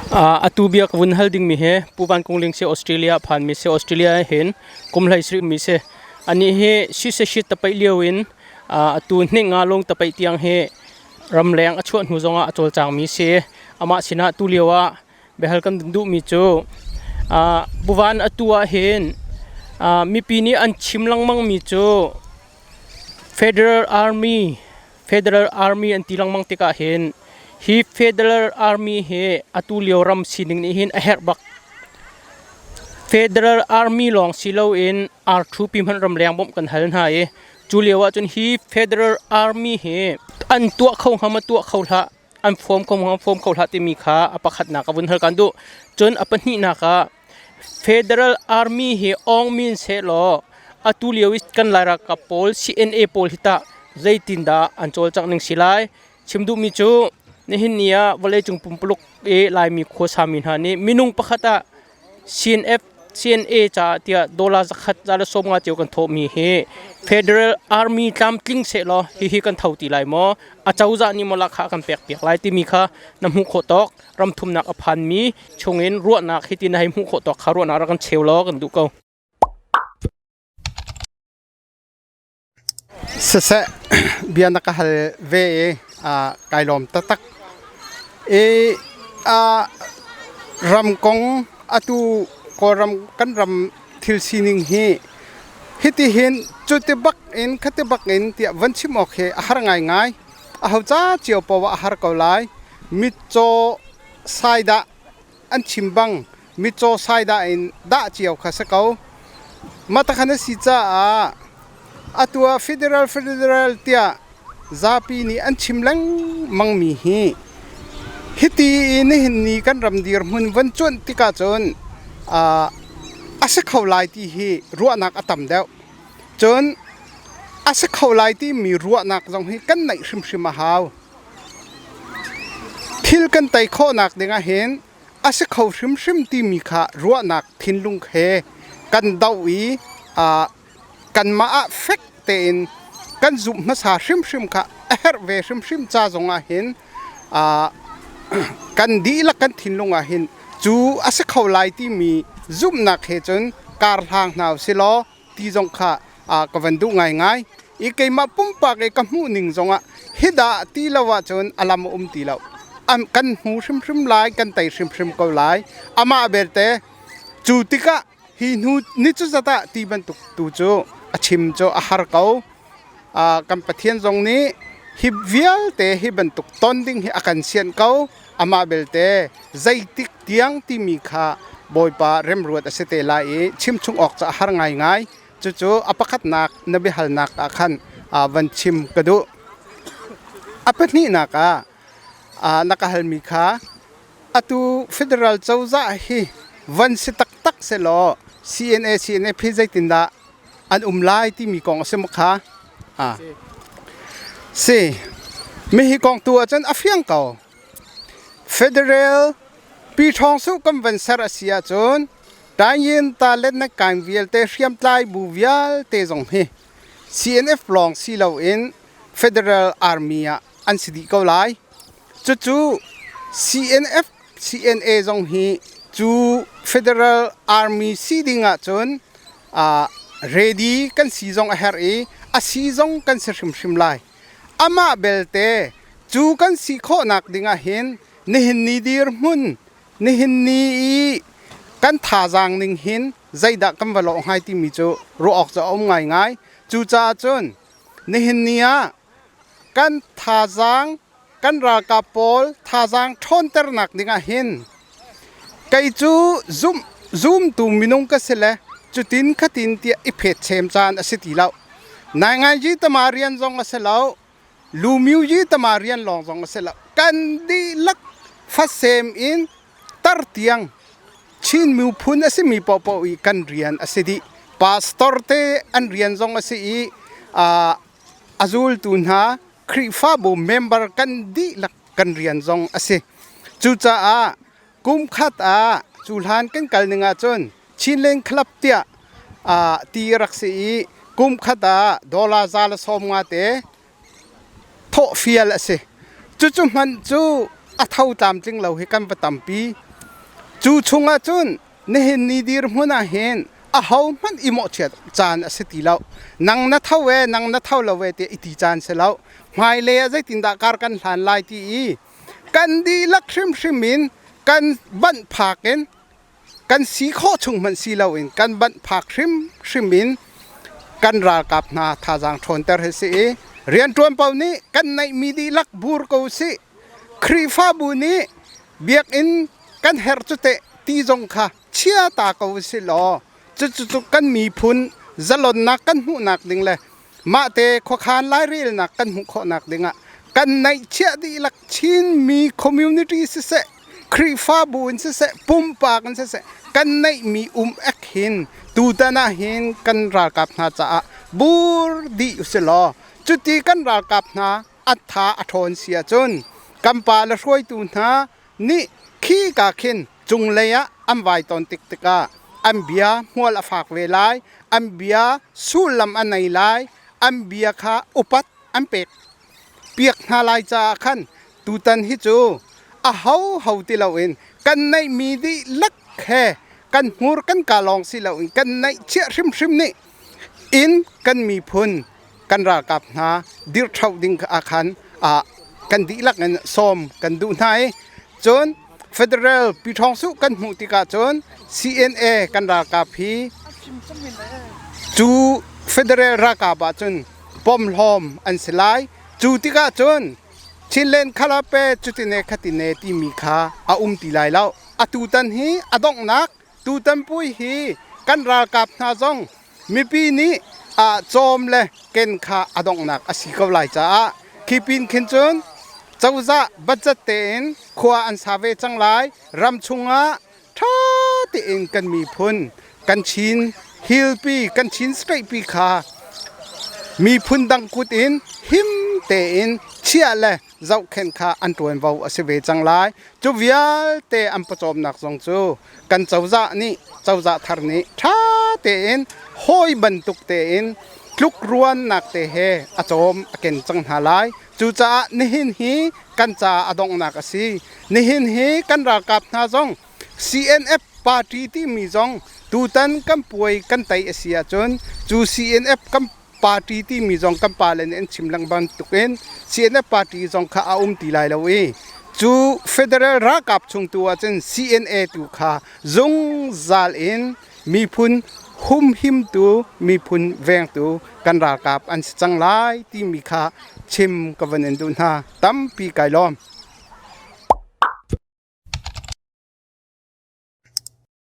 Atu bia ka vun hal dingmi hi Pu Van Kung Ling si Australia phanmi si Australia hin kum hlei sarih mi si. Anih hi sisashit tapaih lio in atu hning nga lung tapaih tiang hi ramleng a chuah hnu zongah a cawlcangmi si. Amah sinah tu lio ah biahal kan duhmi cu Pu Van atu ah hin mipi nih an chim lengmangmi cu Federal Army Federal Army an ti lengmang tikah hin hi Federal Army hi atu lio ram sining nih hin a herh bak. Federal Army lawng si loin R2P hmanh ramleng bawmh kan hal hna i cu lio ahcun hi Federal Army hi an tuah kho hnga maw tuah kho hlah, an form kho hnga form kho hlah timi kha a pakhatnak a vun hal kan duh. Cun a pahnihnak ah Federal Army hi awng min sehlaw atu lio i kan Lai ralkap pawl CNA pawl hi tah zeitindah an cawlcangh ning si lai? Chim duhmi cu nihin ni ah vawleicung pumpuluk i Laimi khuasami hna nih minung pakhat ah CNF CNA caah tiah dollar zakhat za le 50 cio kan thawhmi hi Federal Army tlamtling sehlaw hihi kan tho ti lai maw? Acozah nih maw lahkhah kan pek piak lai timi kha na hmuh khawh tawk. Ramthumnak a phanmi chungin ruahnak hitin na hei hmuh khawh tawk kha ruahnak rak kan cheu law kan duh ko. Siseh bia na ka hal ve i kai lawm taktak. I ram kong atu Kawlram kan ram thil sining hi hitihin cuti bak in khati bak in tiah van chim awk hi a har ngaingai. Aho ca cio poah a har ko lai. Mitcaw saidah an chim bang mitcaw saidah in dah cio kha si ko. Mah takhan a si caah atu ah federal federal tiah zapi nih an chim lengmang mi hi hiti i nihin ni kan ram dirhmun van cuanh tikah cun a si kho lai ti hi ruahnak a tam deuh. Cun a si kho lai timi ruahnak zong hi kan neih hrimhrim a hau. Thil kan tei khawhnak ding ahhin a si kho hrimhrim timi kha ruahnak thinlung he kan doh i kanmah ah fek tein kan zumh hmasa hrimhrim kha a herh ve hrimhrim ca zong ahhin kan dihlak kan thinlung ahhin cu a si kho lai timi zumhnak he cun kar hlang hna usilaw ti zong kha ka van duh ngaingai. I keimah pumpak i ka hmuh ning zongah hi dah ti lo ahcun a lam a um ti lo. Kan hmu hrimhrim lai, kan tei hrimhrim ko lai. Amah belte cu tikah hi hnu ni cu zat ah ti bantuk tu cu a chim cu a har ko. Kan Pathian zong nih hi vialte hi bantuk ton ding hi a kan sianh ko. Amah belte zeitik tiang timi kha Bawipa remruat a si te lai i chimchung awk cu a har ngaingai. Cucu a pakhatnak na biahalnak ah khan van chim ka duh. A pahnihnak ah na ka halmi kha atu federal cozah hi van si taktak sehlaw CNA CNF hi zeitindah an um lai timi kong a si maw kha? Si. Mihi kong tu ahcun a fiang ko. Federal Pi Ṭhawng Suh kan van ser a si ahcun Tayin ta let na kain vialte hriamtlai bu vialte zong hi CNF lawng si loin Federal Army ah an si dih ko lai. Cucu CNF CNA zong hi cu Federal Army si ding ahcun ready kan si zong a herh i a si zong kan si hrimhrim lai. Amah belte cu kan si khawhnak ding ahhin nihin ni dirhmun nihin ni i kan thazaang ning hin zeidah kan va lawh hngai timi cu ruah awk cu a um ngaingai. Cucaah cun nihin ni ah kan thazaang kan ralkap pawl thazaang ṭhawnternak ding ah hin kei cu zumh zumtu minung ka si le cutin khatin tiah i phetchem caan a si ti lo. Nainganji tama rian zong a si lo, lumyuji tama rian lawng zong a si lo. Kan dihlak fasem in tar tiang Chin miphun a simi paohpaoh i kan rian a si dih. Pastor te an rian zong a si i a zultu hna Khrihfabu member kan dihlak kan rian zong a si. Cucaah kum khat ah cu hlan kan kal ning ahcun Chinland Club tiah ti rak si i kum khat ah dollar 150 te thawh fial a si. Cucu hmanh cu a tho tlamtling lo hi kan va tampi. Cu chungah cun nihin ni dirhmun ah hin ahohmanh i mawhchiat caan a si ti lo. Nang na tho e, nang na tho lo e tiah i ti caan si lo. Hmailei ah zeitindah kar kan hlan lai ti i kan dihlak hrimhrim in kan banh phak in kan si khawh chung hmanh si loin kan banh phak hrimhrim in kan ralkap hna thazaang ṭhawnter hi si i rianṭuan paoh nih kan neihmi dihlak bur ko usih. Khrihfabu nih biakinn kan herh cu teh ti zong kha chia ta ko usih law cucu kan miphun zalonnak kan hmuhnak ding le mahte khuakhan lairelnak kan hmuh khawhnak dingah kan neihchiah dihlak Chinmi community siseh Khrihfabu in siseh pumpak in siseh kan neihmi um ek hin tutan ah hin kan ralkap hna caah bur dih usilaw cuti kan ralkap hna an tha a ṭhawn si ahcun kan pa le hruaitu hna nih khi ka khin cunglei ah an vai tawn tik tikah an bia hmual a fak ve lai, an bia sullam a nei lai, an bia kha upat an pek piak hna lai caah khan tutan hi cu a ho ho ti loin kan neihmi dihlak he kan hmur kan ka lawng si loin kan neihchiah hrimhrim nih in kan miphun kan ralkap hna dirhṭhoh ding ah khan kan dihlak in sawm kan duh hna i cun federal Piṭhawngsuh kan hmuh tikah cun CNA kan ralkap hi cu federal ralkap ah cun pomhlawm an si lai. Cu tikah cun Chinland Khalape cutine khatine timi kha a um ti lai lo. Atutan hi a donghnak tutan pui hi kan ralkap hna zong mipi nih cawm le ken kha a donghnak a si ko lai caah khi pin khin cun cozah budget tein khua an sa ve cang lai. Ram chungah ṭha tein kan miphun kan Chin Hill pi kan Chin State pi kha miphun dang kut in him tein chiah le zohkhenh kha an ṭuanvo a si ve cang lai. Cu vialte an pawcawmnak zong cu kan cozah nih cozah thar nih ṭha tein hawi bantuk tein tlukruannak te he a cawm a ken cang hna lai. Cucaah nihin hi kan ca a donghnak a si. Nihin hi kan ralkap hna zong CNF party timi zong tutan kan puai kan tei a si ahcun cu CNF kan party timi zong kan pale nih an chim lengmang bantukin CNF party zong kha a um ti lai lo i cu federal ralkap chung tu ahcun CNA tu kha zungzal in miphun humhimtu miphun vengtu kan ralkap an si cang lai timi kha chim ka van in duh hna. Tampi kai lawm.